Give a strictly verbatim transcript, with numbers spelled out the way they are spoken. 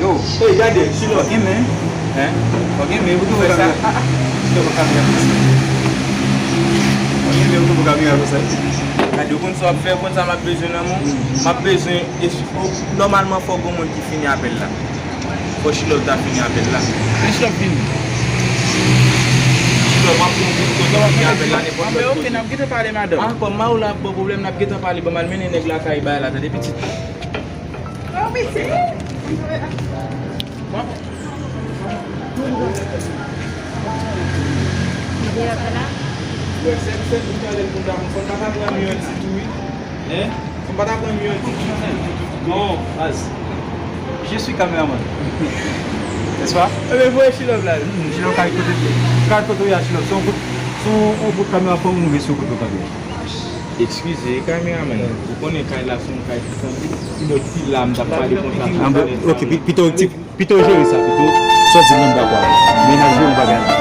Yo, ey, gade, Chilò, gen men. Hein? Fò gen men, pou ki fè sa? Ah, ah. Chilò, pa kamera konsa. Fò gen men, pou ki kamera konsa? Gade, ou konn sa w ap fè, ou konn sa m ap bezwen nan men w? M ap bezwen, es-, o, nòmalman, fò gen moun ki fini apèl la. Fò Chilò ta fini apèl la. Men Chilò vini. Chilò, m ap pran pou ou, fini apèl la, nenpòt lòt kote. Anben, oke, n ap gentan pale, madanm. Ah, kòm Maoula ap ba w pwoblèm, n ap gentan pale, ban m al mennen nèg lakay bagay la, tande, pitit. Wè, sèl, sèl pou talè l konn ta konn fò n pa ta pran mi yon ti tou, wi. Hein? Fò n pa ta pran mi yon ti tou. Non, baz. Je suis caméraman. N'est-ce pas? Ebyen, voye Chilò la. Hmm, Chilò kay kote, kay kote w ye a, Chilò. Se yon bout, se yon bout kamera fò m rive sou kote w kanpe. Eskize, kameraman, ou konnen kay la se yon kay ki sanble, si lòt fi la, m t ap pale konsa. Ah, bon, ok, pi-, pito, ti-, pito jere sa, pito. Sòti nan dakò. Menaje yon bagay.